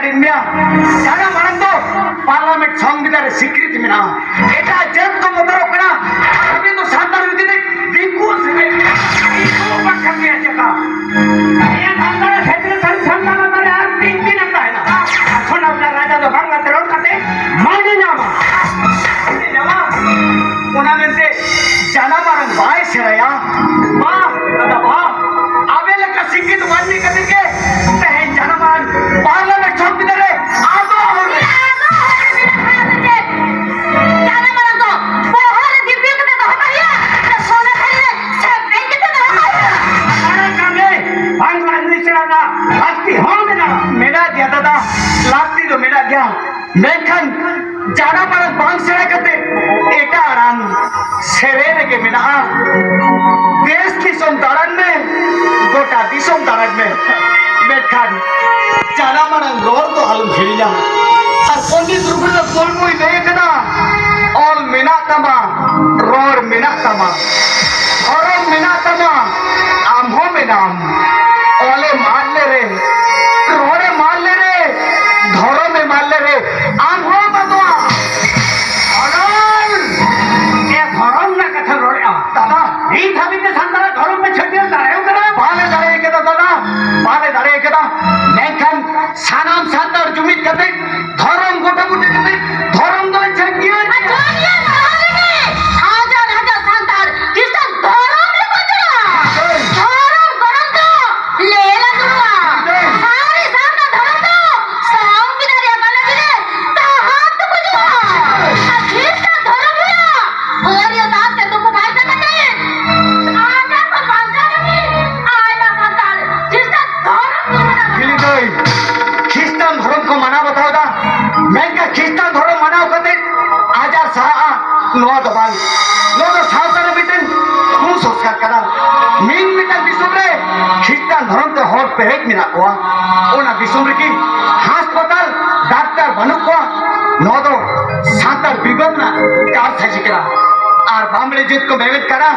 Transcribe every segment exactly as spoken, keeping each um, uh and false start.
ᱢᱮᱭᱟ, ᱡᱟᱱᱟᱢ ᱟᱲᱟᱝ ᱫᱚ ᱯᱟᱨᱞᱟᱢᱮᱱᱴ ᱥᱚᱝᱵᱤᱫᱷᱟᱱ ᱨᱮ ᱥᱤᱠᱨᱤᱛᱤ ᱢᱮᱱᱟᱜᱼᱟ᱾ ᱮᱴᱟᱜ ᱡᱟᱹᱛ ᱠᱚ ᱵᱚᱛᱚᱨᱚᱜ ᱠᱟᱱᱟ, ᱟᱨ ᱟᱵᱤᱱ ᱫᱚ ᱥᱟᱱᱛᱟᱲ ᱡᱩᱫᱤ ᱫᱤᱠᱩ ᱥᱮ ᱫᱤᱠᱩ ᱵᱟᱠᱷᱟᱱ ᱜᱮ ᱪᱮᱫ ᱞᱮᱠᱟ? ᱱᱤᱭᱟᱹ ᱥᱟᱱᱛᱟᱲ ᱠᱷᱮᱛᱨᱮ ᱥᱟᱹᱨᱤ ᱥᱟᱱᱛᱟᱲ ᱞᱟᱛᱟᱨ ᱨᱮ ᱟᱨ ᱛᱤᱱ ᱫᱤᱱ ᱮᱢ ᱛᱟᱦᱮᱱᱟ? ᱮᱠᱷᱚᱱ ᱟᱯᱱᱟᱨ ᱨᱟᱡᱟ ᱫᱚ ᱵᱟᱝᱞᱟᱛᱮ ᱨᱚᱲ ᱠᱟᱛᱮ ᱢᱟᱹᱱᱮ ᱧᱟᱢᱟ᱾ ᱢᱟᱹᱱᱮ ᱧᱟᱢᱟ᱾ ᱚᱱᱟ ᱢᱮᱱᱛᱮ ᱡᱟᱱᱟᱢ ᱟᱲᱟᱝ ᱵᱟᱭ ᱥᱮᱬᱟᱭᱟ? ᱵᱟ, ᱫᱟᱫᱟ, ᱵᱟ᱾ ᱟᱵᱮ ᱞᱮᱠᱟ ᱥᱤᱠᱠᱷᱤᱛ ᱢᱟᱹᱱᱢᱤ ᱠᱷᱟᱹᱛᱤᱨ ᱜᱮ ᱛᱮᱦᱮᱧ ᱡᱟᱱᱟᱢ ᱟᱲᱟᱝ ᱯᱟᱨᱞᱟᱢᱮᱱᱴ ᱥᱚᱝᱵᱤᱫᱷᱟᱱ ᱨᱮ ᱟᱫᱚ ᱦᱚᱨ ᱨᱮ ᱡᱟᱱᱟᱢ ᱟᱲᱟᱝ ᱫᱚ ᱵᱚᱦᱚᱜ ᱨᱮ ᱫᱤᱯᱤᱞ ᱠᱟᱛᱮ ᱫᱚᱦᱚ ᱠᱟᱜ ᱦᱩᱭᱩᱜᱼᱟ, ᱥᱮ ᱥᱚᱱᱟ ᱛᱷᱟᱹᱨᱤ ᱨᱮ ᱥᱮᱯᱮᱧ ᱠᱟᱛᱮ ᱫᱚᱦᱚ ᱠᱟᱜ ᱦᱩᱭᱩᱜᱼᱟ? ᱚᱱᱟ ᱠᱟᱹᱢᱤ ᱵᱟᱝ ᱞᱟᱹᱠᱛᱤ ᱥᱮᱬᱟ ᱨᱮᱱᱟᱜ ᱞᱟᱹᱠᱛᱤ ᱦᱚᱸ ᱢᱮᱱᱟᱜᱼᱟ᱾ ᱢᱮᱱᱟᱜ ᱜᱮᱭᱟ ᱫᱟᱫᱟ, ᱞᱟᱹᱠᱛᱤ ᱫᱚ ᱢᱮᱱᱟᱜ ᱜᱮᱭᱟ, ᱢᱮᱱᱠᱷᱟᱱ ᱡᱟᱱᱟᱢ ᱟᱲᱟᱝ ᱵᱟᱝ ᱥᱮᱬᱟ ᱠᱟᱛᱮ ᱮᱴᱟᱜ ᱟᱲᱟᱝ ᱥᱮᱨᱮᱧ ᱨᱮᱜᱮ ᱢᱮᱱᱟᱜᱼᱟ᱾ ᱫᱮᱥ ᱫᱤᱥᱚᱢ ᱫᱟᱬᱟᱱ ᱢᱮ, ᱜᱚᱴᱟ ᱫᱤᱥᱚᱢ ᱫᱟᱬᱟᱱ ᱢᱮ, ᱢᱮᱱᱠᱷᱟᱱ ᱡᱟᱱᱟᱢ ᱟᱲᱟᱝ ᱨᱚᱲ ᱫᱚ ᱟᱞᱚᱢ ᱦᱤᱲᱤᱧᱟ᱾ ᱟᱨ ᱯᱚᱱᱰᱤᱛ ᱨᱚᱜᱷᱩᱱᱟᱛᱷ ᱢᱩᱨᱢᱩᱭ ᱞᱟᱹᱭ ᱟᱠᱟᱫᱟ, ᱚᱞ ᱢᱮᱱᱟᱜ ᱛᱟᱢᱟ, ᱨᱚᱲ ᱢᱮᱱᱟᱜ ᱛᱟᱢᱟ, ᱫᱷᱚᱨᱚᱢ ᱢᱮᱱᱟᱜ ᱛᱟᱢᱟ, ᱟᱢ ᱦᱚᱸ ᱢᱮᱱᱟᱢ᱾ ᱚᱞᱮᱢ ᱟᱫ ᱞᱮᱨᱮ, ᱨᱚᱲᱮᱢ ᱟᱫ ᱞᱮᱨᱮ, ᱫᱷᱚᱨᱚᱢᱮᱢ ᱟᱫ ᱞᱮᱨᱮ, ᱟᱢ ᱦᱚᱸᱢ ᱟᱫᱚᱜᱼᱟ᱾ ᱚᱱᱚᱞ! ᱮ, ᱫᱷᱚᱨᱚᱢ ᱨᱮᱱᱟᱜ ᱠᱟᱛᱷᱟ ᱨᱚᱲᱮᱜᱼᱟ᱾ ᱫᱟᱫᱟ, ᱱᱤᱛ ᱦᱟᱹᱵᱤᱡ ᱛᱮ ᱥᱟᱱᱛᱟᱲᱟᱜ ᱫᱷᱚᱨᱚᱢ ᱯᱮ ᱪᱷᱟᱹᱴᱭᱟᱹᱨ ᱫᱟᱲᱮᱭᱟᱜ ᱠᱟᱱᱟ? ᱵᱟᱞᱮ ᱫᱟᱲᱮ ᱠᱟᱫᱟ ᱫᱟᱫᱟ, ᱵᱟᱞᱮ ᱫᱟᱲᱮ ᱠᱟᱫᱟ᱾ ᱢᱮᱱᱠᱷᱟᱱ ᱥᱟᱱᱟᱢ ᱥᱟᱱᱛᱟᱲ ᱡᱩᱢᱤᱫ ᱠᱟᱛᱮ, ᱫᱷᱚᱨᱚᱢ ᱜᱚᱴᱟ ᱵᱩᱴᱟᱹ ᱠᱟᱛᱮ, ᱫᱷᱚᱨᱚᱢ ᱫᱚᱞᱮ ᱪᱷᱟᱹᱴᱭᱟᱹᱨ᱾ ᱟᱨ ᱪᱷᱟᱹᱴᱭᱟᱹᱨ ᱢᱟᱦᱟ ᱨᱮᱜᱮ ᱦᱟᱡᱟᱨ ᱦᱟᱡᱟᱨ ᱥᱟᱱᱛᱟᱲ ᱠᱷᱨᱤᱥᱴᱟᱱ ᱫᱷᱚᱨᱚᱢ ᱨᱮᱠᱚ ᱡᱚᱲᱟᱜᱼᱟ᱾ ᱦᱳᱭ᱾ ᱫᱷᱚᱨᱚᱢ ᱜᱚᱲᱚᱢ ᱫᱚ ᱞᱮ ᱞᱟᱹᱜᱩᱜᱼᱟ᱾ ᱦᱳᱭ᱾ ᱥᱟᱹᱨᱤ ᱥᱟᱨᱱᱟ ᱫᱷᱚᱨᱚᱢ ᱫᱚ ᱥᱚᱝᱵᱤᱫᱷᱟᱱ ᱨᱮᱭᱟᱜ ᱵᱟᱞᱟᱹᱛᱤ ᱨᱮ ᱛᱟᱦᱟᱸ ᱛᱩᱠᱩᱡᱚᱜᱼᱟ᱾ ᱟᱨ ᱠᱷᱨᱤᱥᱴᱟᱱ ᱫᱷᱚᱨᱚᱢ ᱨᱮᱭᱟᱜ ᱦᱟᱹᱨᱭᱟᱹᱲ ᱫᱟᱜ ᱛᱮ ᱛᱩᱯᱩ ᱯᱷᱟᱨᱪᱟ ᱠᱟᱛᱮ ᱟᱡᱟᱨ ᱠᱷᱚᱱ ᱵᱟᱧᱪᱟᱣ ᱞᱟᱹᱜᱤᱫ ᱟᱭᱢᱟ ᱥᱟᱱᱛᱟᱲ ᱠᱷᱨᱤᱥᱴᱟᱱ ᱫᱷᱚᱨᱚᱢ ᱠᱚ ᱢᱟᱱᱟᱣᱟ᱾ ᱦᱤᱞᱤ ᱫᱟᱹᱭ, ᱠᱷᱨᱤᱥᱴᱟᱱ ᱫᱷᱚᱨᱚᱢ ᱠᱚ ᱢᱟᱱᱟᱣ ᱵᱟᱛᱟᱣ ᱮᱫᱟ, ᱢᱮᱱᱠᱷᱟᱱ ᱠᱷᱨᱤᱥᱴᱟᱱ ᱫᱷᱚᱨᱚᱢ ᱢᱟᱱᱟᱣ ᱠᱟᱛᱮ ᱟᱡᱟᱨ ᱥᱟᱦᱟᱜᱼᱟ, ᱱᱚᱣᱟ ᱫᱚ ᱵᱟᱝ᱾ ᱱᱚᱣᱟ ᱫᱚ ᱥᱟᱶᱛᱟ ᱨᱮ ᱢᱤᱫᱴᱮᱱ ᱠᱩᱥᱚᱝᱥᱠᱟᱨ ᱠᱟᱱᱟ᱾ ᱢᱤᱫ ᱢᱤᱫᱴᱟᱝ ᱫᱤᱥᱚᱢ ᱨᱮ ᱠᱷᱨᱤᱥᱴᱟᱱ ᱫᱷᱚᱨᱚᱢ ᱛᱮ ᱦᱚᱲ ᱯᱮᱨᱮᱡ ᱢᱮᱱᱟᱜ ᱠᱚᱣᱟ, ᱚᱱᱟ ᱫᱤᱥᱚᱢ ᱨᱮᱜᱮ ᱦᱟᱥᱯᱟᱛᱟᱞ, ᱰᱟᱠᱛᱟᱨ ᱵᱟᱹᱱᱩᱜ ᱠᱚᱣᱟ᱾ ᱱᱚᱣᱟ ᱫᱚ ᱥᱟᱱᱛᱟᱲ ᱵᱤᱵᱟᱹᱫ ᱨᱮᱱᱟᱜ ᱠᱟᱨᱥᱟᱡᱤ ᱠᱟᱱᱟ᱾ ᱟᱨ ᱵᱟᱢᱵᱲᱮ ᱡᱟᱹᱛ ᱠᱚ ᱢᱮᱱᱮᱫ ᱠᱟᱱᱟ,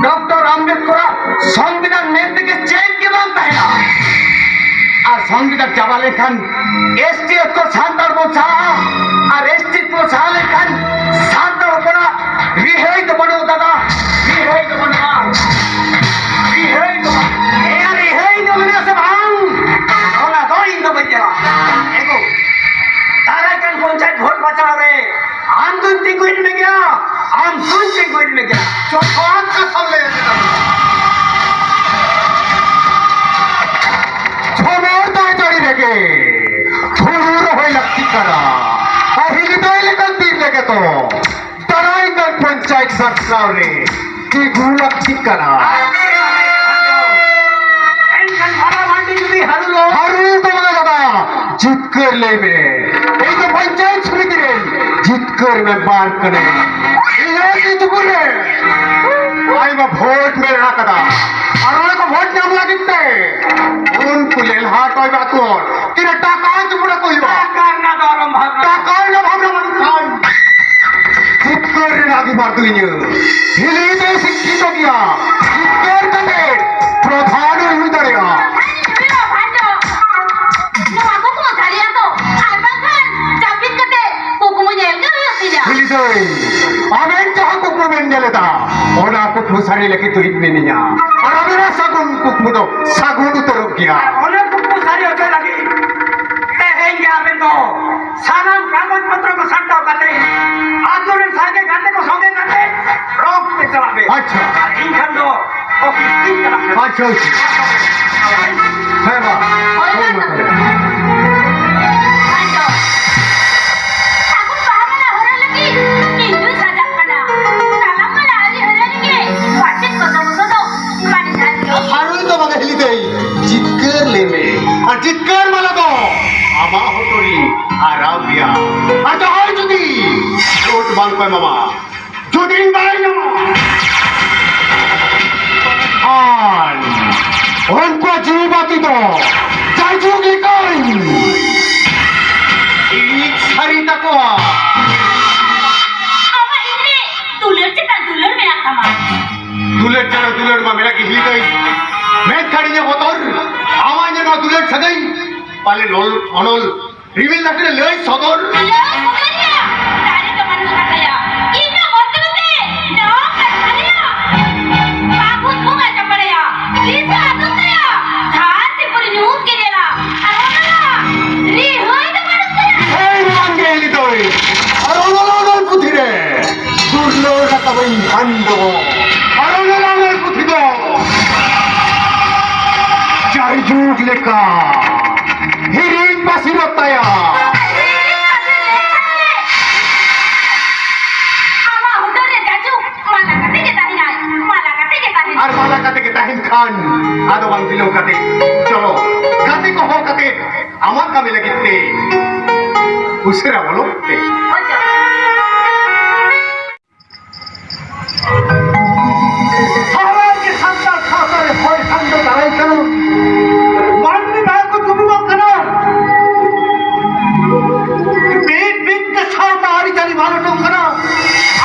ᱰᱚᱠᱴᱚᱨ ᱟᱢᱵᱮᱫᱠᱚᱨᱟᱜ ᱥᱚᱝᱵᱤᱫᱷᱟᱱ ᱢᱮᱱ ᱛᱮᱜᱮ ᱪᱮᱫ ᱜᱮ ᱵᱟᱝ ᱛᱟᱦᱮᱱᱟ᱾ ᱟᱨ ᱥᱚᱝᱵᱤᱫᱷᱟᱱ ᱪᱟᱵᱟ ᱞᱮᱱᱠᱷᱟᱱ ᱮᱥ ᱴᱤ ᱮᱥ ᱠᱚ ᱥᱟᱱᱛᱟᱲ ᱵᱚᱱ ᱥᱟᱦᱟᱜᱼᱟ, ᱟᱨ ᱮᱥ ᱴᱤ ᱠᱚ ᱥᱟᱦᱟ ᱞᱮᱱᱠᱷᱟᱱ ᱥᱟᱱᱛᱟᱲ ᱦᱚᱯᱚᱱᱟᱜ ᱨᱤᱦᱟᱹᱭ ᱫᱚ ᱵᱟᱹᱱᱩᱜ ᱫᱟᱫᱟ, ᱨᱤᱦᱟᱹᱭ ᱫᱚ ᱵᱟᱹᱱᱩᱜᱼᱟ, ᱨᱤᱦᱟᱹᱭ ᱫᱚ ᱵᱟᱹᱱᱩᱜᱼᱟ᱾ ᱮᱭᱟ, ᱨᱤᱦᱟᱹᱭ ᱫᱚ ᱢᱮᱱᱟᱜᱼᱟ ᱥᱮ ᱵᱟᱝ? ᱚᱱᱟ ᱫᱚ ᱤᱧ ᱫᱚ ᱵᱟᱹᱧ ᱧᱮᱞᱟ᱾ ᱮᱜᱳ, ᱫᱟᱨᱟᱭ ᱠᱟᱱ ᱯᱚᱧᱪᱟᱭᱮᱛ ᱵᱷᱳᱴ ᱵᱟᱪᱷᱟᱣ ᱨᱮ ᱟᱢ ᱫᱩᱧ ᱛᱤᱸᱜᱩᱭᱮᱫ ᱢᱮᱜᱮᱭᱟ, ᱟᱢ ᱫᱩᱧ ᱛᱤᱸᱜᱩᱭᱮᱫ ᱢᱮᱜᱮᱭᱟ᱾ ᱡᱚᱛᱷᱟᱛ ᱠᱟᱛᱷᱟᱢ ᱞᱟᱹᱭ ᱠᱮᱫᱟ᱾ ᱡᱷᱚᱢᱚᱨ ᱫᱟᱜ ᱡᱟᱹᱲᱤ ᱨᱮᱜᱮ ᱦᱩᱲᱩ ᱨᱚᱦᱚᱭ ᱞᱟᱹᱠᱛᱤᱜ ᱠᱟᱱᱟ᱾ ᱟᱨ ᱦᱤᱞᱤᱫᱟᱹᱭ ᱞᱮᱠᱟᱱ ᱵᱤᱨ ᱨᱮᱜᱮ ᱛᱚ ᱫᱟᱨᱟᱭ ᱠᱟᱱ ᱯᱚᱧᱪᱟᱭᱮᱛ ᱵᱟᱪᱷᱱᱟᱣ ᱨᱮ ᱛᱤᱸᱜᱩ ᱞᱟᱹᱠᱛᱤᱜ ᱠᱟᱱᱟ᱾ ᱮᱱᱠᱷᱟᱱ ᱵᱷᱟᱲᱟ ᱵᱷᱟᱹᱴᱤ ᱡᱩᱫᱤ ᱦᱟᱹᱨᱩ ᱞᱚ ᱦᱟᱹᱨᱩ ᱫᱚ ᱵᱟᱝ ᱫᱟᱫᱟ, ᱡᱤᱛᱠᱟᱹᱨ ᱞᱟᱹᱭ ᱢᱮ᱾ ᱤᱧ ᱫᱚ ᱯᱚᱧᱪᱟᱭᱮᱛ ᱥᱚᱢᱤᱛᱤ ᱨᱮ ᱡᱤᱛᱠᱟᱹᱨ ᱢᱮᱢᱵᱟᱨ ᱠᱟᱹᱱᱟᱹᱧ᱾ ᱤᱧᱟᱹᱜ ᱜᱮ ᱪᱩᱯᱩᱨ ᱨᱮ ᱟᱭᱢᱟ ᱵᱷᱳᱴ ᱢᱮᱱᱟᱜ ᱟᱠᱟᱫᱟ᱾ ᱟᱨ ᱚᱱᱟ ᱠᱚ ᱵᱷᱳᱴ ᱧᱟᱢ ᱞᱟᱹᱜᱤᱫ ᱛᱮ ᱩᱱᱠᱩ ᱞᱮᱞᱦᱟ ᱴᱚᱭ ᱵᱟᱛᱚᱨ ᱛᱤᱱᱟᱹᱜ ᱴᱟᱠᱟ ᱪᱩᱯᱩᱲᱟ ᱠᱚ ᱦᱩᱭᱩᱜᱼᱟ᱾ ᱴᱟᱠᱟ ᱨᱮᱱᱟᱜ ᱫᱚ ᱟᱞᱚᱢ ᱵᱷᱟᱵᱽᱱᱟ᱾ ᱴᱟᱠᱟ ᱨᱮᱱᱟᱜ ᱵᱷᱟᱵᱽᱱᱟ ᱵᱟᱝ ᱠᱷᱟᱱ ᱡᱤᱛᱠᱟᱹᱨ ᱨᱮᱱᱟᱜ ᱜᱮ ᱵᱟᱨ ᱫᱚ ᱤᱧᱟᱹᱜ᱾ ᱦᱤᱞᱤ ᱫᱚᱭ ᱥᱤᱠᱠᱷᱤᱛᱚ ᱜᱮᱭᱟ᱾ ᱡᱤᱛᱠᱟᱹᱨ ᱠᱟᱛᱮ ᱯᱨᱚᱫᱷᱟᱱ ᱦᱚᱸᱭ ᱦᱩᱭ ᱫᱟᱲᱮᱭᱟᱜᱼᱟ᱾ ᱱᱚᱣᱟ ᱠᱩᱠᱢᱩ ᱥᱟᱹᱨᱤᱭᱟ ᱛᱚ, ᱟᱨ ᱵᱟᱝᱠᱷᱟᱱ ᱡᱟᱹᱯᱤᱫ ᱠᱟᱛᱮ ᱠᱩᱠᱢᱩ ᱧᱮᱞ ᱜᱮ ᱦᱩᱭᱩᱜ ᱛᱤᱧᱟ᱾ ᱦᱤᱞᱤ ᱫᱟᱹᱭ, ᱟᱵᱮᱱ ᱡᱟᱦᱟᱸ ᱠᱩᱠᱢᱩ ᱵᱮᱱ ᱧᱮᱞ ᱮᱫᱟ, ᱚᱱᱟ ᱠᱩᱠᱢᱩ ᱥᱟᱹᱨᱤ ᱞᱟᱹᱜᱤᱫ ᱫᱚ ᱤᱧ ᱢᱤᱱᱟᱹᱧᱟ᱾ ᱟᱨ ᱟᱵᱮᱱᱟᱜ ᱥᱟᱹᱜᱩᱱ ᱠᱩᱠᱢᱩ ᱫᱚ ᱥᱟᱹᱜᱩᱱ ᱩᱛᱟᱹᱨᱚᱜ ᱜᱮᱭᱟ᱾ ᱟᱨ ᱚᱱᱟ ᱠᱩᱠᱢᱩ ᱥᱟᱹᱨᱤ ᱦᱚᱪᱚᱭ ᱞᱟᱹᱜᱤᱫ ᱛᱮᱦᱮᱧ ᱜᱮ ᱟᱵᱮᱱ ᱫᱚ ᱥᱟᱱᱟᱢ ᱠᱟᱜᱚᱡᱽ ᱯᱚᱛᱨᱚ ᱠᱚ ᱥᱟᱢᱴᱟᱣ ᱠᱟᱛᱮ, ᱟᱛᱳ ᱨᱮᱱ ᱥᱟᱸᱜᱮ ᱜᱟᱛᱮ ᱠᱚ ᱥᱚᱸᱜᱮ ᱠᱟᱛᱮ ᱨᱚᱠ ᱛᱮ ᱪᱟᱞᱟᱜ ᱵᱮᱱ᱾ ᱟᱪᱪᱷᱟ᱾ ᱟᱨ ᱤᱧ ᱠᱷᱟᱱ ᱫᱚ ᱚᱯᱷᱤᱥ ᱛᱤᱧ ᱪᱟᱞᱟᱜ ᱠᱟᱱᱟ᱾ ᱟᱪᱪᱷᱟ, ᱟᱪᱪᱷᱟ᱾ ᱦᱮᱸ, ᱢᱟ᱾ ᱦᱳᱭ, ᱦᱳᱭ, ᱢᱟ᱾ ᱢᱟ᱾ ᱟᱫᱚ, ᱥᱟᱹᱜᱩᱱ ᱵᱟᱦᱟ ᱢᱟᱞᱟ ᱦᱚᱨᱚᱜ ᱞᱟᱹᱜᱤᱫ ᱤᱧ ᱫᱩᱧ ᱥᱟᱡᱟᱜ ᱠᱟᱱᱟ᱾ ᱛᱟᱞᱟᱢ ᱢᱟᱞᱟ ᱟᱹᱣᱨᱤ ᱦᱚᱨᱚᱜ ᱨᱮᱜᱮ ᱯᱟᱪᱮᱫ ᱠᱚᱛᱚ ᱢᱚᱛᱚ ᱫᱚ ᱢᱟᱹᱱᱤᱡ ᱦᱟᱨᱤ ᱫᱚ᱾ ᱦᱟᱨᱩ ᱫᱚ ᱵᱟᱝ ᱦᱤᱞᱤ ᱫᱟᱹᱭ, ᱡᱤᱛᱠᱟᱹᱨ ᱞᱟᱹᱭ ᱢᱮ᱾ ᱟᱨ ᱡᱤᱛᱠᱟᱹᱨ ᱢᱟᱞᱟ ᱫᱚ ᱟᱢᱟᱜ ᱦᱚᱴᱚᱜ ᱨᱤᱧ ᱟᱨᱟᱣ ᱜᱮᱭᱟ᱾ ᱟᱨ ᱡᱟᱦᱟᱸᱭ ᱡᱩᱫᱤ ᱵᱷᱳᱴ ᱵᱟᱝ ᱠᱚ ᱮᱢᱟᱢᱟ, ᱡᱩᱫᱤᱧ ᱵᱟᱲᱟᱭ ᱧᱟᱢᱟ, ᱟᱨ ᱩᱱᱠᱩᱣᱟᱜ ᱡᱤᱣᱤ ᱵᱟᱹᱛᱤ ᱫᱚ ᱡᱟᱭᱡᱩᱜᱽ ᱞᱮᱠᱟᱧ ᱤᱲᱤᱡ ᱥᱟᱹᱨᱤ ᱛᱟᱠᱚᱣᱟ᱾ ᱟᱢᱟᱜ ᱤᱧ ᱨᱮ ᱫᱩᱞᱟᱹᱲ ᱪᱮᱛᱟᱱ ᱫᱩᱞᱟᱹᱲ ᱢᱮᱱᱟᱜ ᱛᱟᱢᱟ᱾ ᱫᱩᱞᱟᱹᱲ ᱪᱮᱛᱟᱱ ᱫᱩᱞᱟᱹᱲ ᱢᱟ ᱢᱮᱱᱟᱜ ᱜᱮ ᱦᱤᱞᱤ ᱫᱟᱹᱭ, ᱢᱮᱱᱠᱷᱟᱱ ᱤᱧᱟᱹᱜ ᱵᱚᱛᱚᱨ ᱟᱢᱟᱜ ᱤᱧᱟᱹᱜ ᱱᱚᱣᱟ ᱫᱩᱞᱟᱹᱲ ᱥᱟᱹᱜᱟᱹᱭ ᱞᱚᱞ ᱚᱱᱚᱞ ᱨᱤᱢᱤᱞ ᱫᱟᱜ ᱨᱮ ᱞᱟᱹᱭ ᱥᱚᱫᱚᱨ᱾ ᱞᱟᱹᱭ ᱥᱚᱫᱚᱨ ᱨᱮᱭᱟᱜ ᱫᱟᱲᱮ ᱫᱚ ᱵᱟᱹᱱᱩᱜ ᱟᱠᱟᱫ ᱛᱟᱭᱟ᱾ ᱤᱧ ᱫᱚ ᱢᱚᱨᱛᱚ ᱠᱟᱛᱮ ᱱᱚᱣᱟ ᱠᱟᱛᱷᱟ ᱨᱮᱭᱟᱜ ᱵᱟᱵᱚᱱ ᱵᱚᱸᱜᱟ ᱪᱟᱯᱟᱲᱟᱭᱟ᱾ ᱛᱤᱥ ᱦᱚᱸ ᱟᱫᱚᱜ ᱛᱟᱭᱟ᱾ ᱫᱷᱟᱨ ᱛᱮ ᱯᱩᱨᱤ ᱧᱩᱛ ᱜᱮ ᱧᱮᱞᱟ᱾ ᱟᱨ ᱚᱱᱟ ᱨᱤᱦᱟᱹᱭ ᱫᱚ ᱵᱟᱹᱱᱩᱜ ᱛᱟᱭᱟ᱾ ᱦᱮᱸ, ᱵᱟᱝ ᱜᱮ ᱦᱤᱞᱤ ᱫᱚᱭ᱾ ᱟᱨ ᱚᱱᱟ ᱞᱟᱞ ᱯᱩᱛᱷᱤ ᱨᱮ ᱫᱩᱨᱞᱟᱹᱲ ᱨᱟᱠᱟᱵᱟᱹᱧ ᱠᱷᱟᱱ ᱫᱚ᱾ ᱟᱨ ᱚᱱᱟ ᱞᱟᱞ ᱯᱩᱛᱷᱤ ᱫᱚ ᱡᱟᱭ ᱡᱩᱜᱽ ᱞᱮᱠᱟ ᱦᱤᱨᱤᱧ ᱯᱟᱹᱥᱤᱨᱚᱜ ᱛᱟᱭᱟ᱾ ᱟᱢᱟᱜ ᱦᱩᱴᱟᱹ ᱨᱮ ᱡᱟᱭ ᱡᱩᱜᱽ ᱢᱟᱞᱟ ᱠᱟᱛᱮ ᱜᱮ ᱛᱟᱦᱮᱱᱟᱭ, ᱢᱟᱞᱟ ᱠᱟᱛᱮ ᱜᱮ ᱛᱟᱦᱮᱱᱟᱭ᱾ ᱟᱨ ᱢᱟᱞᱟ ᱠᱟᱛᱮ ᱜᱮ ᱛᱟᱦᱮᱱ ᱠᱷᱟᱱ, ᱟᱫᱚ ᱵᱟᱝ ᱵᱤᱞᱚᱢ ᱠᱟᱛᱮ, ᱪᱚᱞᱚ, ᱜᱟᱛᱮ ᱠᱚ ᱦᱚᱦᱚ ᱠᱟᱛᱮ, ᱟᱢᱟᱜ ᱠᱟᱹᱢᱤ ᱞᱟᱹᱜᱤᱫ ᱛᱮ ᱩᱥᱟᱹᱨᱟ ᱵᱚᱞᱚ ᱯᱮ᱾ ᱦᱳᱭ, ᱪᱚᱞᱚ᱾ ᱥᱟᱶᱛᱟ ᱨᱮ ᱦᱚᱭ ᱠᱷᱟᱱ ᱫᱚ ᱫᱟᱨᱟᱭ ᱠᱟᱱᱟ᱾ ᱢᱟᱹᱱᱢᱤ ᱵᱟᱭ ᱠᱚ ᱫᱩᱲᱩᱵᱚᱜ ᱠᱟᱱᱟ᱾ ᱵᱤᱫ ᱵᱤᱫ ᱛᱮ ᱥᱟᱶᱛᱟ ᱟᱹᱨᱤᱪᱟᱹᱞᱤ ᱢᱟᱞᱚᱴᱚᱜ ᱠᱟᱱᱟ᱾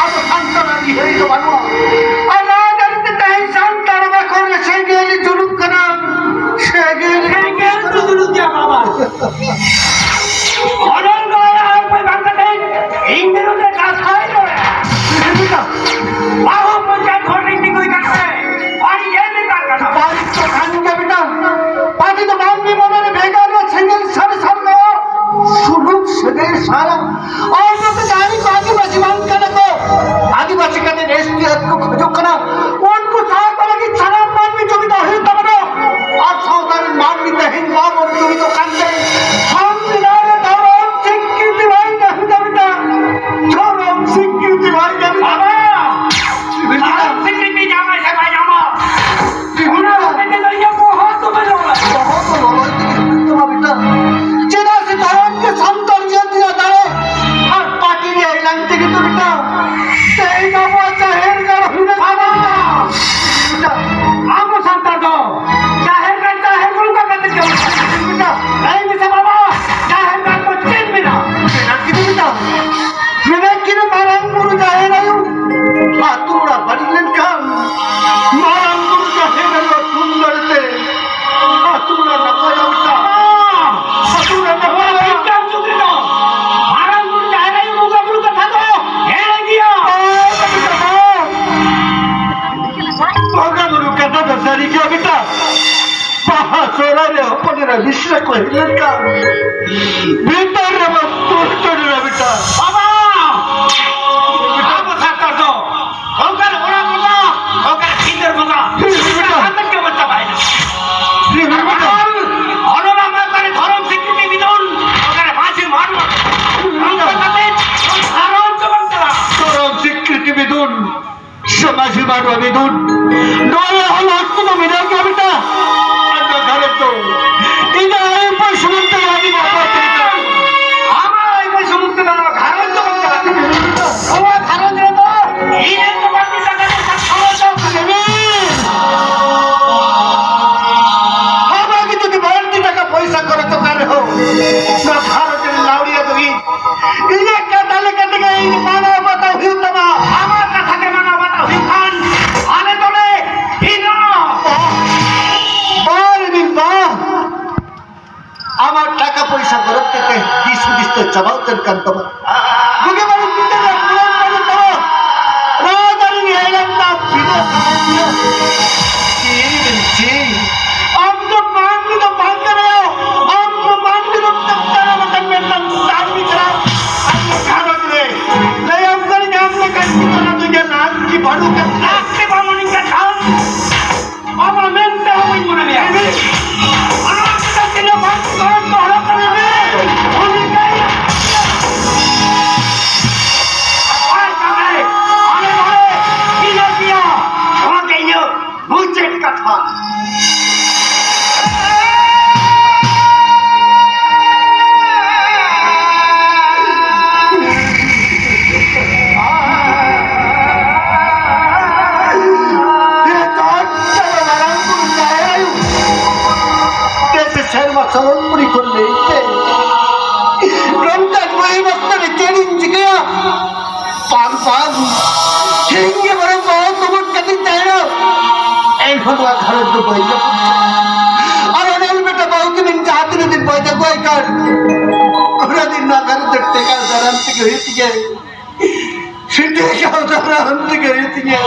ᱟᱫᱚ ᱥᱟᱱᱛᱟᱲ ᱟᱹᱨᱤ ᱦᱟᱹᱨᱤ ᱫᱚ ᱵᱟᱹᱱᱩᱜᱼᱟ᱾ ᱟᱨ ᱨᱟᱡᱽ ᱟᱹᱨᱤ ᱛᱮ ᱛᱮᱦᱮᱧ ᱥᱟᱱᱛᱟᱲ ᱵᱟᱠᱷᱳᱞ ᱨᱮ ᱥᱮᱸᱜᱮᱞ ᱡᱩᱞᱩᱜ ᱠᱟᱱᱟ᱾ ᱥᱮᱸᱜᱮᱞ ᱥᱮᱸᱜᱮᱞ ᱫᱚ ᱡᱩᱞᱩᱜ ᱜᱮᱭᱟ ᱵᱟᱵᱟ᱾ ᱚᱱᱚᱞ ᱫᱚ ᱟᱨ ᱚᱠᱚᱭ ᱵᱟᱝ ᱠᱟᱛᱮ ᱞᱮᱠᱟ ᱵᱷᱤᱛᱟᱹᱨ ᱨᱮ ᱵᱟᱝ ᱯᱩᱥᱴᱟᱹᱣ ᱞᱮᱱᱟ ᱵᱮᱴᱟ᱾ ᱵᱟᱵᱟ! ᱟᱵᱚ ᱥᱟᱱᱛᱟᱲ ᱫᱚ ᱚᱱᱠᱟᱱ ᱚᱲᱟᱜ ᱵᱚᱸᱜᱟ, ᱚᱱᱠᱟᱱ ᱵᱷᱤᱛᱟᱹᱨ ᱵᱚᱸᱜᱟ, ᱵᱮᱴᱟ᱾ ᱟᱛᱮ ᱜᱮᱵᱚᱱ ᱪᱟᱵᱟᱭᱮᱱᱟ᱾ ᱵᱮᱴᱟ᱾ ᱟᱨ ᱚᱱᱟ ᱢᱟ ᱚᱠᱟᱨᱮ ᱫᱷᱚᱨᱚᱢ ᱥᱤᱠᱨᱤᱛᱤ ᱵᱤᱫᱩᱱ, ᱚᱠᱟᱨᱮ ᱢᱟᱹᱡᱷᱤ ᱢᱟᱰᱣᱟ, ᱱᱚᱝᱠᱟ ᱠᱟᱛᱮ ᱫᱷᱚᱨᱚᱢ ᱫᱚ ᱵᱟᱝ ᱪᱟᱞᱟᱜᱼᱟ᱾ ᱫᱷᱚᱨᱚᱢ ᱥᱤᱠᱨᱤᱛᱤ ᱵᱤᱫᱩᱱ᱾ ᱥᱮ ᱢᱟᱹᱡᱷᱤ ᱵᱟᱵᱟ ᱵᱤᱫᱩᱱ, ᱱᱚᱣᱟ ᱨᱮ ᱟᱢ ᱦᱚᱸ ᱦᱟᱹᱠᱩ ᱫᱚ ᱢᱮᱱᱟᱜ ᱜᱮᱭᱟ ᱵᱮᱴᱟ᱾ ᱟᱨ ᱱᱚᱣᱟ ᱜᱷᱟᱨᱚᱸᱡᱽ ᱫᱚ ᱤᱧᱟᱹᱜ ᱟᱭ ᱩᱯᱟᱹᱭ ᱥᱩᱢᱩᱝ ᱛᱮ ᱟᱹᱰᱤ ᱱᱟᱯᱟᱭ ᱛᱮ ᱪᱟᱞᱟᱜ᱾ ᱟᱢᱟᱜ ᱟᱭ ᱩᱯᱟᱹᱭ ᱥᱩᱢᱩᱝ ᱛᱮ ᱱᱚᱣᱟ ᱜᱷᱟᱨᱚᱸᱡᱽ ᱫᱚ ᱵᱟᱝ ᱪᱟᱞᱟᱜ ᱠᱟᱱᱟ᱾ ᱱᱚᱣᱟ ᱜᱷᱟᱨᱚᱸᱡᱽ ᱨᱮᱫᱚ ᱤᱧ ᱨᱮᱱ ᱫᱚ ᱵᱟᱹᱲᱛᱤ ᱴᱟᱠᱟ ᱯᱚᱭᱥᱟ ᱠᱷᱚᱨᱚᱪᱚᱜ ᱠᱟᱱᱟ᱾ ᱟᱢᱟᱜ ᱜᱮ ᱡᱩᱫᱤ ᱵᱟᱹᱲᱛᱤ ᱴᱟᱠᱟ ᱯᱚᱭᱥᱟ ᱠᱷᱚᱨᱚᱪᱚᱜ ᱠᱟᱱ ᱨᱮᱦᱚᱸ, ᱱᱚᱣᱟ ᱜᱷᱟᱨᱚᱸᱡᱽ ᱨᱮᱱ ᱞᱟᱹᱣᱲᱤᱭᱟᱹ ᱫᱚ ᱤᱧ ᱤᱧᱟᱹᱜ ᱠᱟᱛᱷᱟ ᱞᱮᱠᱟ ᱛᱮᱜᱮ ᱤᱧ ᱢᱟᱱᱟᱣ ᱵᱟᱛᱟᱣ ᱦᱩᱭᱩᱜ ᱛᱟᱢᱟ᱾ ᱟᱢᱟᱜ ᱠᱟᱛᱷᱟ ᱜᱮ ᱢᱟᱱᱟᱣ ᱵᱟᱛᱟᱣ ᱦᱩᱭᱩᱜ ᱠᱷᱟᱱ ᱟᱞᱮ ᱫᱚᱞᱮ ᱦᱤᱱᱟ᱾ ᱵᱟ ᱨᱮ ᱵᱤᱱ ᱵᱟ, ᱟᱢᱟᱜ ᱴᱟᱠᱟ ᱯᱚᱭᱥᱟ ᱜᱚᱨᱚᱡ ᱠᱟᱛᱮ ᱫᱤᱥ ᱦᱩᱫᱤᱥ ᱫᱚ ᱪᱟᱵᱟ ᱩᱛᱟᱹᱨ ᱠᱟᱱ ᱛᱟᱢᱟ᱾ ᱵᱩᱜᱤ ᱵᱟᱹᱲᱤᱡ ᱵᱤᱪᱟᱹᱨ ᱨᱮ ᱯᱩᱨᱟᱹᱣ ᱠᱟᱱ ᱛᱟᱢᱟ᱾ ᱨᱟᱡᱽ ᱟᱹᱨᱤ ᱨᱮ ᱦᱮᱡ ᱞᱮᱱ ᱛᱟᱢ ᱵᱤᱱᱟᱹ ᱥᱟᱹᱠᱷᱭᱟᱹᱛ᱾ ᱪᱮᱫ ᱮᱢ ᱪᱮᱫ? ᱟᱢ ᱫᱚ ᱢᱟᱹᱱᱢᱤ ᱫᱚ ᱵᱟᱝ ᱠᱟᱱᱟᱭᱟ᱾ ᱟᱢ ᱫᱚ ᱢᱟᱹᱱᱢᱤ ᱫᱚ ᱛᱟᱨᱟᱢ ᱟᱠᱟᱱ ᱢᱤᱫᱴᱟᱝ ᱰᱟᱹᱝᱨᱤ ᱠᱟᱱᱟ᱾ ᱟᱢ ᱫᱚ ᱜᱷᱟᱨᱚᱸᱡᱽ ᱨᱮ ᱞᱟᱹᱭᱟᱢ ᱠᱟᱹᱱᱟᱹᱧ, ᱟᱢ ᱞᱮᱠᱟᱱ ᱜᱤᱫᱽᱨᱟᱹ ᱫᱚ ᱤᱧᱟᱹᱜ ᱞᱟᱹᱠᱛᱤ ᱵᱟᱹᱱᱩᱜ ᱠᱟᱫᱟ᱾ ᱟᱢ ᱛᱮ ᱵᱟᱢ ᱩᱱᱤ ᱠᱟᱛᱷᱟ ᱵᱟᱵᱟ ᱢᱮᱱᱛᱮ ᱦᱚᱸ ᱵᱟᱹᱧ ᱢᱚᱱᱮ ᱢᱮᱭᱟ᱾ ᱚᱱᱟ ᱪᱮᱫᱟᱜ ᱛᱤᱱᱟᱹᱜ ᱵᱟᱝ ᱠᱚ ᱦᱚᱲ ᱠᱟᱱᱟ ᱞᱮ? ᱩᱱᱤ ᱜᱮ ᱟᱨ ᱠᱟᱛᱷᱟᱭ ᱟᱞᱮ ᱱᱚᱰᱮ ᱤᱧᱟᱹᱜ ᱜᱮᱭᱟ᱾ ᱱᱚᱣᱟ ᱜᱮ ᱤᱧᱟᱹᱜ ᱢᱩᱪᱟᱹᱫ ᱠᱟᱛᱷᱟ᱾ ᱥᱮᱨᱢᱟ ᱥᱚᱨᱚᱱ ᱯᱩᱨᱤ ᱠᱷᱚᱱ ᱞᱟᱹᱭ ᱯᱮ, ᱱᱚᱝᱠᱟᱱ ᱢᱩᱦᱤᱢ ᱚᱠᱛᱚ ᱨᱮ ᱪᱮᱫ ᱤᱧ ᱪᱤᱠᱟᱹᱭᱟ? ᱵᱟᱝ, ᱵᱟᱝ, ᱤᱧ ᱜᱮ ᱵᱚᱨᱚᱝ ᱵᱚᱦᱚᱜ ᱛᱩᱢᱩᱞ ᱠᱟᱛᱮᱧ ᱛᱟᱦᱮᱱᱟ᱾ ᱮᱱᱦᱚᱸ ᱱᱚᱣᱟ ᱜᱷᱟᱨᱚᱸᱡᱽ ᱫᱚ ᱵᱟᱹᱧ ᱨᱟᱹᱯᱩᱫ ᱦᱚᱪᱚᱭᱟ᱾ ᱟᱨ ᱚᱱᱮ ᱵᱮᱴᱟ ᱵᱟᱹᱦᱩ ᱠᱤᱱ ᱡᱟᱦᱟᱸ ᱛᱤᱱᱟᱹᱜ ᱫᱤᱱ ᱵᱟᱹᱧ ᱟᱹᱜᱩᱣᱟᱭ ᱠᱟᱱ, ᱩᱱᱟᱹᱜ ᱫᱤᱱ ᱱᱚᱣᱟ ᱜᱷᱟᱨᱚᱸᱡᱽ ᱫᱚ ᱴᱮᱠᱟᱣ ᱫᱟᱨᱟᱢ ᱛᱮᱜᱮ ᱦᱩᱭᱩᱜ ᱛᱤᱧᱟᱹ᱾ ᱴᱮᱠᱟᱣ ᱫᱟᱨᱟᱢ ᱛᱮᱜᱮ ᱦᱩᱭᱩᱜ ᱛᱤᱧᱟᱹ᱾